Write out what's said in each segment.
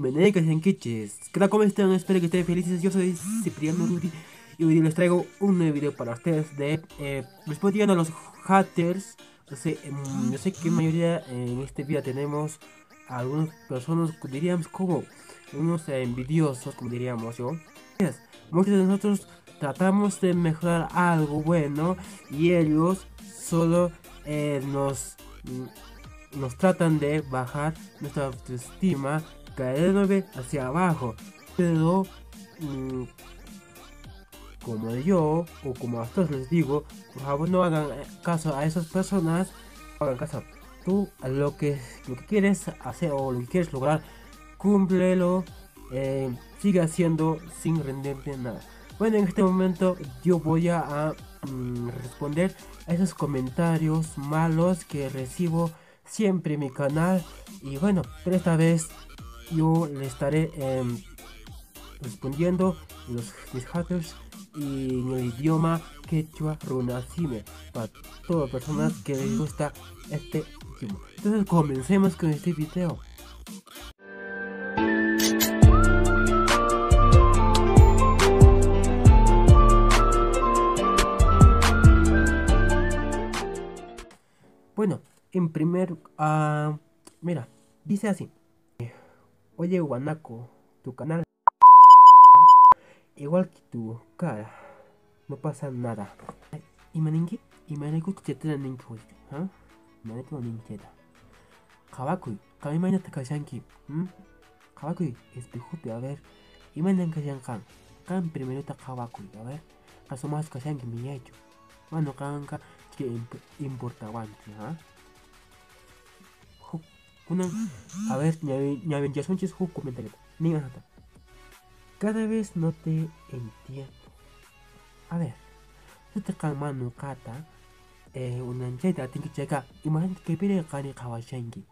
Imanayka Kichis. ¿Qué tal? ¿Cómo están? Espero que estén felices. Yo soy Cipriano Rudy y hoy les traigo un nuevo video para ustedes de respondiendo a los haters. No sé, yo sé que mayoría en este video tenemos a algunas personas, diríamos como unos envidiosos, como diríamos yo. Muchos de nosotros tratamos de mejorar algo bueno y ellos solo nos tratan de bajar nuestra autoestima, caer hacia abajo. Pero como yo o como a ustedes les digo, por favor no hagan caso a esas personas. No hagan caso. Tú a lo que quieres hacer o lo que quieres lograr, cúmplelo, sigue haciendo sin rendirte nada. Bueno, en este momento yo voy a responder a esos comentarios malos que recibo siempre en mi canal. Y bueno, pero esta vez yo le estaré respondiendo mis haters y en el idioma quechua runasimi para todas las personas que les gusta este idioma. Entonces comencemos con este video. Bueno, en primer, mira, dice así: oye guanaco, tu canal igual que tu cara, no pasa nada. Imaninki, imanayku chetana ninki, ¿ah? Imanayku nincheta. Qhawakuy, qam imaynata kashanki, Qhawakuy espejopi, a ver, imaynan kashan qam. Qam primerota qhawakuy, a ver, qasumasqa kashanki miñaychu. Mano qanqa importawanki, ¿ah? Kunan, a ver, ñawinchasunchis huk comentario. Nin asata. Cada vez no te entiendo. A ver, tú te manu kata, unanchayta atinki chayka, imahinata kaypiri qani qhawashanki.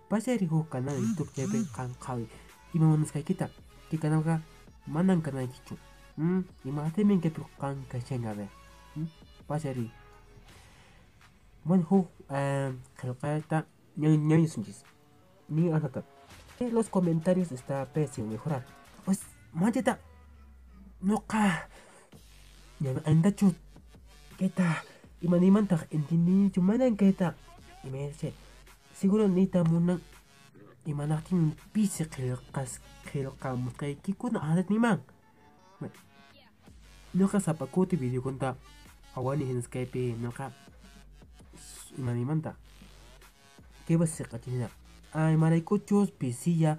Pasari huk canal YouTube chaypi qan qhawi. Ima munasqaykita, kay canalqa manan kanaykichu. Imahinatami kaypi qan kashanki, a ver. Pasari. Bueno, huk qillqayta ñawinchasunchis. Ni asata. Los comentarios está pésimo mejorar. Pues mancheta, noqa andachu kayta imanimantaq entendinichu manan kayta imayse seguro niyta munan imanaqtin pisi qillqamusqaykikuna adat niman. Bueno, noqa sapa kuti videokunata awani hinasqaypi noqa imanimanta kaypas siq'achinina imaraykuchus pisilla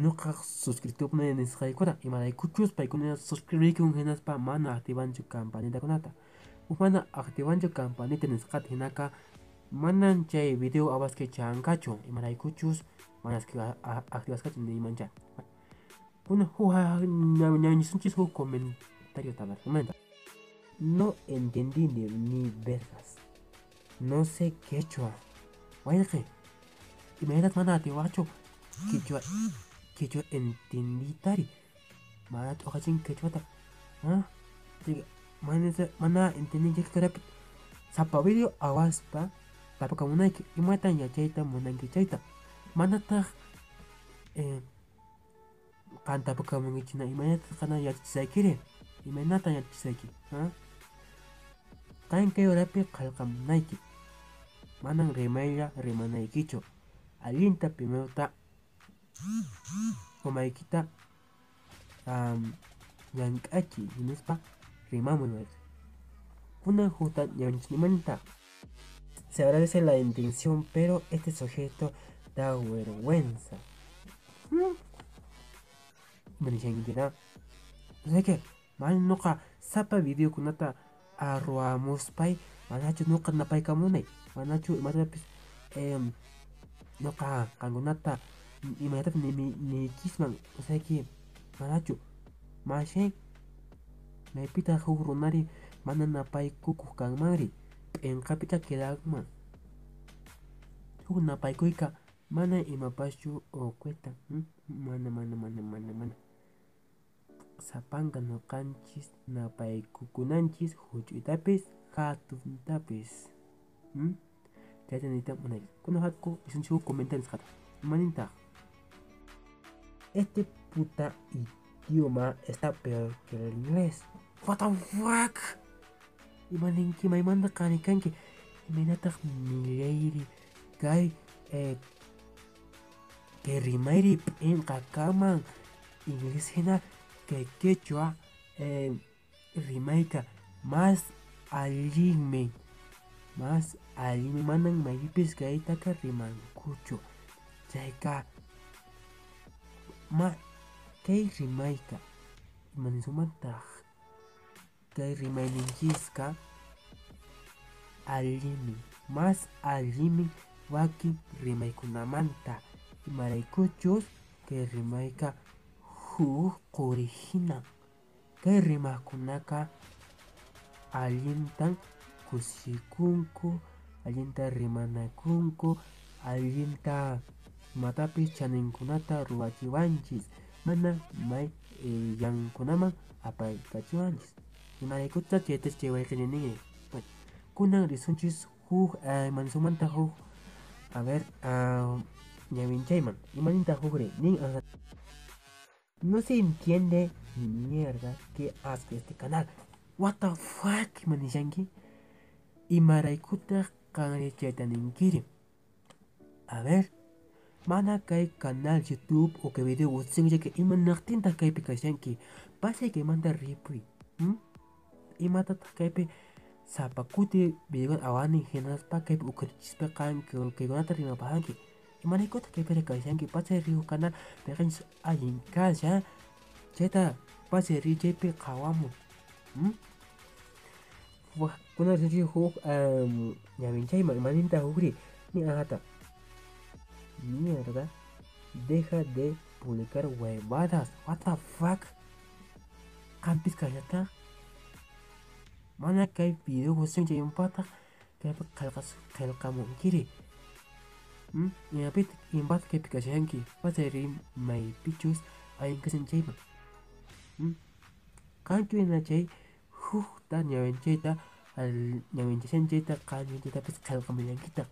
nuqa suscriptorkuna nisqaykuna imaraykuchus paykuna suscribikun hinaspa mana activanchu campanitakunata. Mana activanchu campanita nisqata hinaka manan chay video awasqay chankachu imaraykuchus mana activasqachu nimancha. Bueno, ñawinchasunchis huk comentario a ver. No entendí ni vergas. No sé quechua. Wayqi, imaynat mana atiwaqchu quechua quechua entenditari. Mana t'uqachin quechuata. ¿Ah? Mana entendinchik karapi. Sapa video awaspa tapakamunayki imatan yachayta munanki chayta. Manataq qan tapakamunkichina imaynata qana yachachisaykiri. Imaynatan yachachisayki. ¿Ah? Qan kay horapi qillqamunayki. Manan rimaylla rimanaykichu. Allinta primerota umaykita llank'achiy hinaspa rimamuy. Kunan hukta ñawinchaymanta. Se agradece la intención, pero este sujeto da vergüenza. No sé qué, man noqa sapa videokunata arruamuspay manachu noqa napaykamunay, manachu imatapis noqa qankunata imaynatapis niykisman, o sea que manachu mashay maypitaq huk runari mana napaykukuq kanmanri p'inqapicha quedanman. Huk napaykuyqa mana imapaschu uquyta, mana mana mana mana mana. Sapanka noqanchis napaykukunanchis huch'uytapis hatuntapis. Chayta niyta munayki. Kunan haku isunchis huk comentario nisqata. Imanintaq? Este puta idioma está peor que el inglés. What the fuck? Imaninki maymanta qani kanki. Imaynataq millayri kay kay rimayri p'inqakaman inglés hina kay quechua rimayka más allinmi manan maypipis kaytaqa rimankuchu. Chayqa ma kay rimayka imanisumantaq kay rimayninchisqa allinmi, más allinmi wakin rimaykunamanta. Imaraykuchus kay rimayqa huk quri hina. Kay rimaqkunaqa allintan kusikunku, allinta rimanakunku, allinta imatapis chaninkunata ruwachiwanchis, mana may llankunaman apaykachiwanchis. Imaraykutaq chayta chay wayqini nini. Bueno, kunan risunchis huk imanisumanta huk, a ver, ñawinchayman. Imanintaq hukri nin. No se entiende ni mierda qué hace este canal. What the fuck, imanishanki. Imaraykutaq qanri chayta ninkiri. A ver, mana kay canal YouTube o que video gustinchik imanaqtintaq kaypi kashanki. Pasay kaymanta ripuy. Imatataq kaypi sapa kuti video awani hinaspa kaypi uqharichispa qan kaykunata rimapahanki. Imaraykutaq kaypi kashanki. Pasay rihu canal piqanchis allin kashan chayta pasay ri chaypi qhawamuy. Kunan risunchis huk ñawinchayman. Imanintaq hukri nin ahata. Mierda, deja de publicar huevadas. What the fuck? Qampis kashataq mana kay video gustin chaymanpataq kaypi qillqamunkiri. Imapitaq imapataq kaypi kashanki. Pasay ri maypichus allin kashan chayman. Qanchu hina chay hukta ñawinchayta ñawinchashan chayta qanchu chaytapis qillqamullankitaq.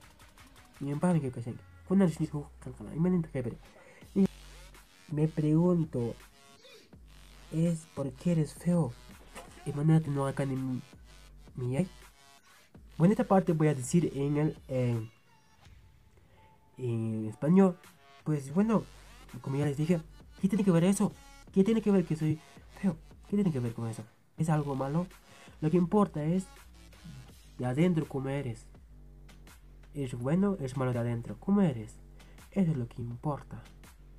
Imapaqmi kaypi kashanki. Kunan risunchis huk qillqama. Imanintaq kaypiri. Me pregunto, ¿es por qué eres feo? Imanataq nuqa kani millay. Bueno, esta parte voy a decir en el en español. Pues bueno, como ya les dije, ¿qué tiene que ver eso? ¿Qué tiene que ver que soy feo? ¿Qué tiene que ver con eso? ¿Es algo malo? Lo que importa es de adentro cómo eres. ¿Es bueno? ¿Es malo de adentro? ¿Cómo eres? Eso es lo que importa.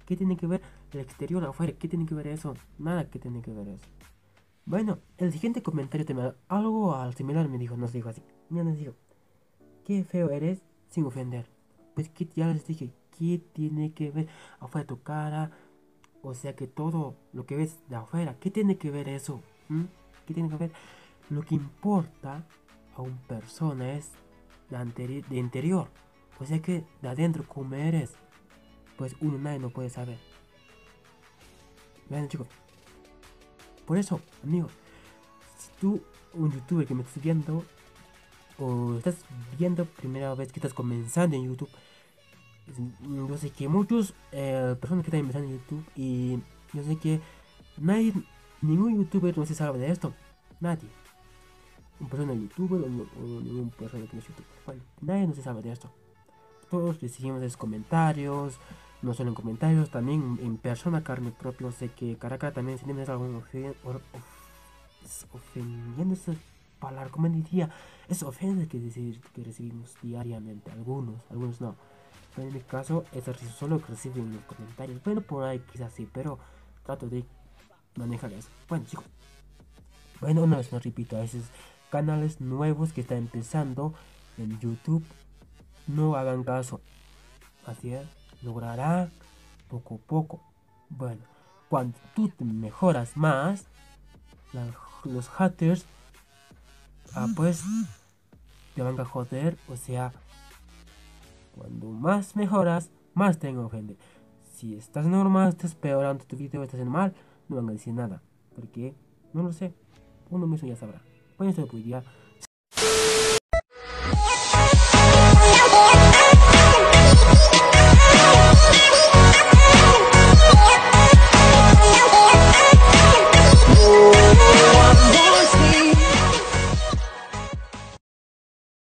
¿Qué tiene que ver el exterior afuera? ¿Qué tiene que ver eso? Nada que tiene que ver eso. Bueno, el siguiente comentario también, algo al similar me dijo, nos dijo así. Ya nos dijo, qué feo eres sin ofender. Pues que ya les dije, ¿qué tiene que ver afuera tu cara? O sea que todo lo que ves de afuera, ¿qué tiene que ver eso? ¿Qué tiene que ver? Lo que importa a una persona es de interior. O sea que de adentro cómo eres, pues uno nadie no puede saber. Bueno, chicos, por eso, amigos, si tú, un youtuber que me estás viendo, o estás viendo primera vez que estás comenzando en YouTube, yo sé que muchas personas que están empezando en YouTube, y yo sé que nadie, ningún youtuber no se salva de esto, nadie. Un persona youtuber o ningún persona que no es youtuber, bueno, nadie no se salva de esto. Todos recibimos esos comentarios, no solo en comentarios, también en persona, carne propia. Sé que cara a cara también sentimos algo ofendiendo esas palabras, como diría, es ofensa que recibimos diariamente, algunos no. Pero en mi caso, es solo que reciben los comentarios. Bueno, por ahí quizás sí, pero trato de manejar eso. Bueno, chicos, bueno, una vez más repito, a veces canales nuevos que están empezando en YouTube, no hagan caso. Así es, logrará poco a poco. Bueno, cuando tú te mejoras más, los haters, pues te van a joder. O sea, cuando más mejoras, más te van a ofender. Si estás normal, estás peorando tu video, estás en mal, no van a decir nada. Porque, no lo sé, uno mismo ya sabrá. Bueno, esto es hoy día.